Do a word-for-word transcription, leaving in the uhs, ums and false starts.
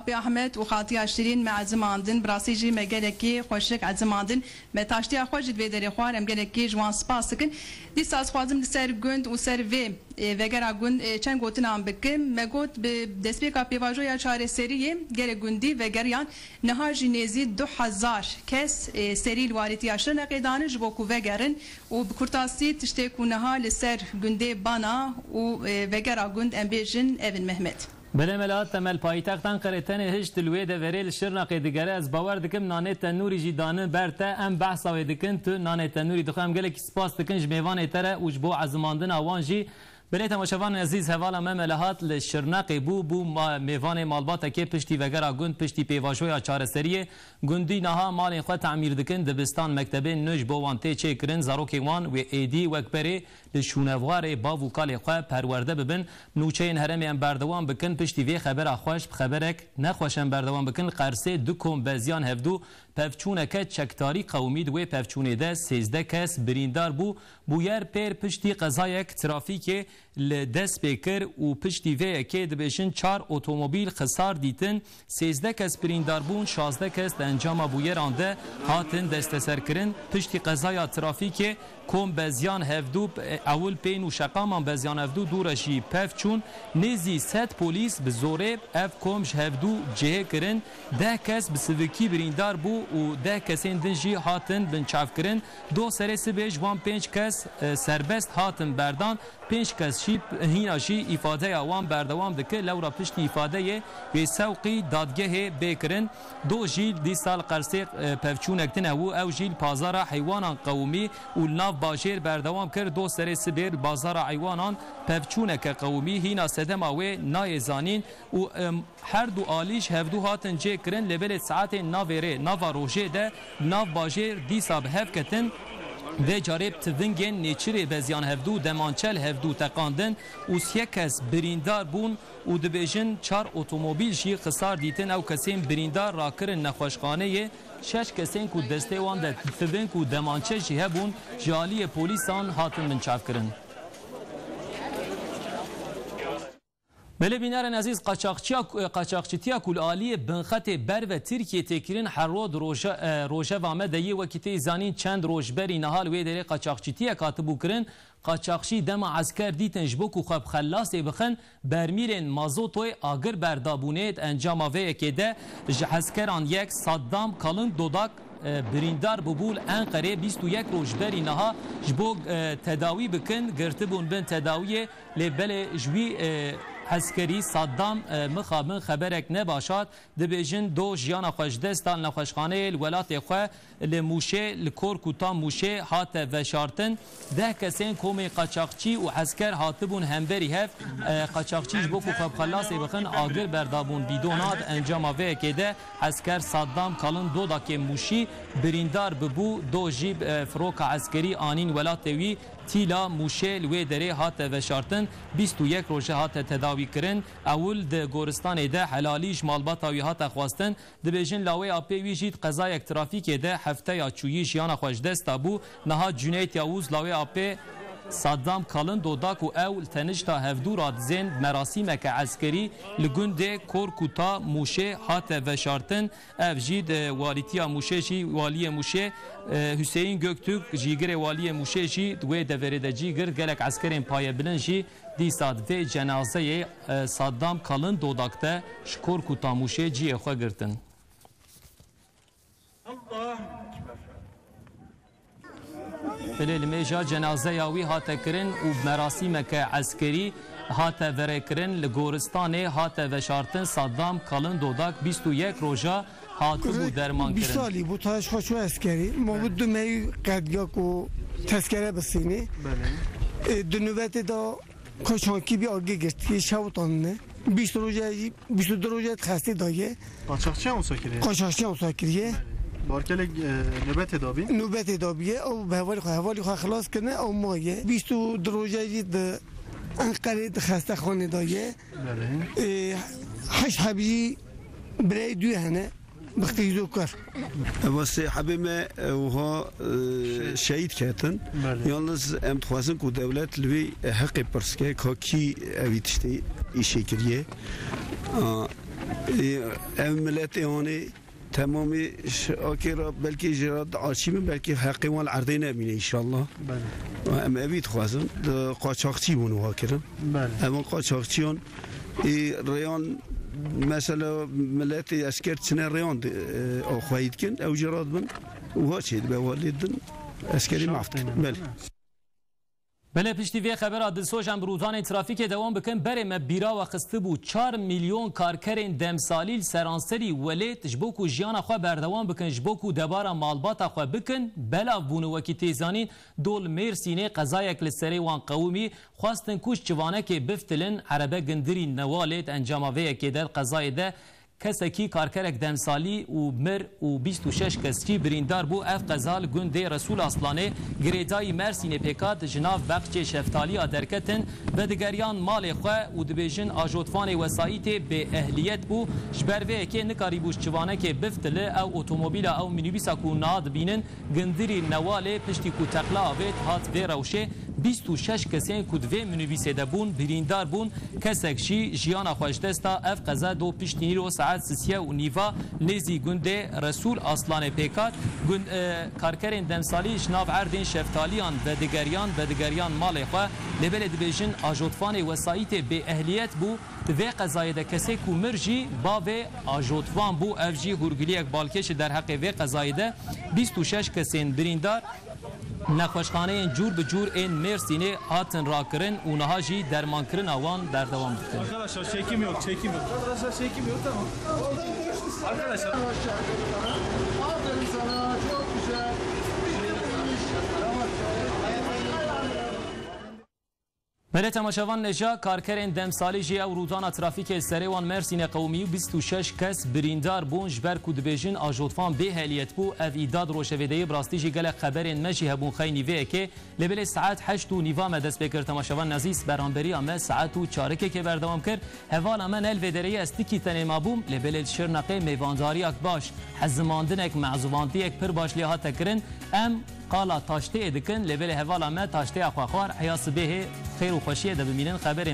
Bi Ahmed û Xatiya Şirîn me ezimandin, bi rastî jî me gelekî xweşik ezimandin. Me taştiya xwe jî di vê derê xwar, em gelekî ji wan spas dikin. Dîsa ez xwazim li ser gund û ser vê, e, vegera gund, e, çend gotinan bikim. Me got, bi destpêka pêvajoya çareseriyê gelek gundî vegeriyan, niha jî nêzî du hezar kes, e, serî li warîtiya Şirnexê danin ji bo ku vegerin û bi kurtasî tiştê ku niha li ser gundê Bana û, e, vegera gund, em bêjin, ev in Mehmet. Belê Melahat Temel, paytexta Enqerê tenê hişt li wê deverê li Şirnexê digere. Ez bawer dikim nanê tenûrî jî danin ber te. Em behsa wê dikin, tu nanê tenûrî dixwe. Em gelekî spas dikin ji mêvanê te re û ji bo ezimandina wan jî. Belê temaşevanên ezîz, hevala me Melahat li Şirnexê bû, bû ma-, mêvanê malbatekê piştî vegera gund, piştî pêvajoya çareseriyê. Gundî niha malên xwe tamîr dikin, dibistan, mektebên nû ji bo wan tê çêkirin, zarokên wan wê êdî wek berê li şûnewarê bav û kalê xwe perwerde bibin. Nûçeyên herêmê em berdewam bikin, piştî vê xebera xweş bi xeberek nexweş em berdewam bikin. Li Qersê du kom beziyan hevdû pevçûneke çekdarî qewimî, di wê pevçûnê de sêzdeh kes birîndar bû. Bûyer pêr piştî qezayek trafîkê li dest pê kir û piştî vê yekê dibêjin çar otomobîl xisar dîtin, sêzdeh kes birîndar bûn, şazdeh kes di encama bûyeran de hatin desteserkirin. Piştî qezaya trafîkê kom beziyan hevdû, ewil pê nû şeqaman beziyan hevdû dû re jî pevçûn. Nêzî sed polîs bi zorê ev kom ji hevdû cihê kirin. Deh kes bi sivikî birîndar bû û deh kesên din jî hatin binçavkirin. Doh serê sibê ji wan pênc kes, e, serbest hatin berdan. Pênc kes jî hîna jî îfadeya wan berdewam dike. Lewra piştî îfadeyê wê sewqî dadgehê bê kirin. Doh jî dîsa li Qersê, e, pevçûnek din hebû. Ew jî li pazara heywanan qewimî û li nav bajêr berdewam kir. Doh serê sibê li bazara heywanan pevçûneke qewimî. Hîna sedema wê nayê zanîn û, em, her du alî ji hevdû hatin cêkirin, lê belê saetên navê rê, nava rojê de li nav bajêr dîsa bi hev ketin. Vê carê bi tivingên nêçirê beziyan hevdû, demançe li hevdû teqandin û siyek kes birîndar bûn û dibêjin çar otomobîl jî xisar dîtin. Ew kesên birîndar rakirin nexweşxaneyê. Şeş kesên ku destê wan de tiving û demançe jî hebûn, ji aliyê polîsan hatin binçavkirin. Belê bînerên ezîz, qaçaxçiya ku, qaçaxçitiya ku li aliyê binxetê ber ve Tirkiyê tê kirin, her roj roje-, e, rojeva me de yê. Wekî tê zanîn, çend roj berî niha li wê derê qaçaxçitiyek hatibû kirin. Qaçaxçî dema esker dîtin, ji bo ku xwe bi xelasê bixin, bermîlên mazotoyê agir berdabûnê. Di encama vê yekê de ji eskeran yek Saddam Kalın Dodak, e, birîndar bûbû, li Enqerê bîst û yek roj berî niha ji bo, e, tedawî bikin, girtibûn bin tedawiyê. Lê belê ji wî, e, eskerî Saddam, e, mixabin xeberek ne baş hat. Dibêjin do jiyana xwe ji dest da, li nexweşxaneyê li welatê xwe li Mûşê, li Korkuta Mûşê hate veşartin. Deh kesên komên qaçaxçî û esker hatibûn hemberî hev. E, qaçaxçî ji bo ku xwe bi xelasê bixin, agir berdabûn bîdona. Di encama vê yekê de esker Saddam Kalın Dodakê Mûşî birîndar bibû. Do jî, e, firoka eskerî anîn welatê wî. Tîla Mûşê li wê derê hate veşartin, bîst û yek roje hate tedawî kirin. Ewil di goristanê de helalî ji malbata wî hate xwestin. Dibêjin lawê apê wî jî di qezayek trafîkê de hefteya çûyî jiyana xwe ji dest dabû. Niha Cüneyt Yavuz, lawê apê Saddam Kalın Dodak, û ew li tenişta hevdû radizên merasîmeke eskerî li gundê Korkuta Mûşê hate veşartin. Ev jî di walîtiya Mûşê jî, waliyê Mûşê, e, Hüseyin Göktürk, cîgirê waliyê Mûşê jî di wê deverê de cî girt. Gelek eskerên payebilind jî dîsa di vê cenazeyê, e, Saddam Kalın Dodak de ji Korkuta Mûşê cihê xwe girtin. Belê, limêja cenazeya wî hate kirin û merasîmeke eskerî hate verekirin. Li goristanê hate veşartin. Saddam Kalın Dodak bîst û yek roja hatibû derman kirin. Bîst salî bû, ta ji xwe çû eskerî. Ma bû du mey qedgak û tezkere bisînê. Belê. E, di nûbetê de Koçankî bir algı girtiye, şew tanine. Bîst roje, bîst û du roje xestê daye. Qaçaxçiyan wisa kiriye? Qaçaxçiyan wisa kiriye. Belê. Barkelek, e, nöbetê dabî? Nöbetê dabiye, ew bi hevalî xwe, hevalî xwe xilas kirine, ew maye. Bîst û du roje jî di Enqerê di xestexanê daye. Belê. E, heşt hebî birayê dû hene. Bixtî zû kir. Eva sê hebê me, e, wiha, e, şehîd ketin. Belê. Yalnız em dixwazin ku dewlet li wî, e, heqê pirs ke, ka kî evî tiştê îşê kiriye. A, Ê, ev miletê Wanê temamê ş-, akê re belkî ji re diaçî min, belkî heqê wan li erdê nemîne înşallah. Belê. Em evî dixwazin, di qaçaxçî bûn wiha kirin. Belê. Evan qaçaxçiyan, ê, rêyan, mesela miletê esker çine rêyan di, e, axweyî dikin, ew jî radibin û ha çê dibe, wa lê din eskerî maf dikin. Belê. Belê, piştî vê xebera dilsojan bi rûdanên trafîkê dewam bikin. Berê me bîra we xistibû, çar milyon karkerên demsalî li seranserî welêt ji bo ku jiyana xwe berdewam bikin, ji bo ku debara malbata xwe bikin, belav bûn û wekî tê zanîn, dol Mêrsînê qezayek li serê wan qewimî, xwestin ku ji çivanekê biftilin, erebe gindirî newalêt. Encama vê yekê de li qezayê de kesekî karkerek demsalî û mir û bîst û şeş kes jî birîndar bû. Ev qeza li gundê Resûl Aslanê, girêdayî Mersînê pêk hat, ji nav bexçê şeftaliya derketin, vedigeriyan malê xwe û dibêjin ajotvanê wesayîtê bêehliyet bû. Ji ber vê yekê nikarîbû ji çivanekê biftili. Ew otomobîla, ew minîbîsa ku niha dibînin, gindirî newalê, piştî ku teqla avêt, hat vê rewşê. Bîst û şeş kesên ku di vê minîbîsê de bûn, birîndar bûn. Kesek jî jiyana xwe ji dest da. Ev qeza do piştî nîro saet sisiye û nîva nêzî gundê Resûl Aslanê pêk hat. Gund, e, karkerên demsalî ji nav erdên şeftaliyan vedigeriyan, vedigeriyan malê xwe. Lê belê dibêjin ajotvanê wesayîtê bêehliyet bû. Di vê qezayê de kesê ku mir jî bavê ajotvan bû. Ev jî hûrgiliyek balkêş e derheqê vê qezayê de. Bîst û şeş kesên birîndar nexweşxaneyên cûr bi cûr ên Mêrsînê hatin rakirin û niha jî dermankirina wan berdewam dikin. Arkadaşlar, çekim yok, çekim yok. Arkadaşlar, çekim yok, tamam. Arkadaşlar. Aferin sana, çok güzel. Belê temaşevan, neja karkerên demsalî jî ew rûdana trafîkê serê wan Mersînê qewimî û bîst û şeş kes birîndar bûn, ji ber ku dibêjin ajotvan bêheliyet bû. Ev îda di rojevê de yê, bi rastî jî gelek xeberên me jî hebûn xeynî vê yekê. Lê belê saet heşt û nîva me dest pê kir. Temaşevan nezîz, beramberiya me saet û çarekekê berdewam kir. Hevala me ne li vê derê ye, ez tikî tenê mabûm, lê belê li Şirnexê mêvandariyak baş, hezimandinek, mezûvantiyek pir baş lê hate kirin. Em qala taşteyê dikin, lê belê hevala me taşteya xwe xwar, heya sibê hê xêr û xweşiyê de bimînin. Xeberên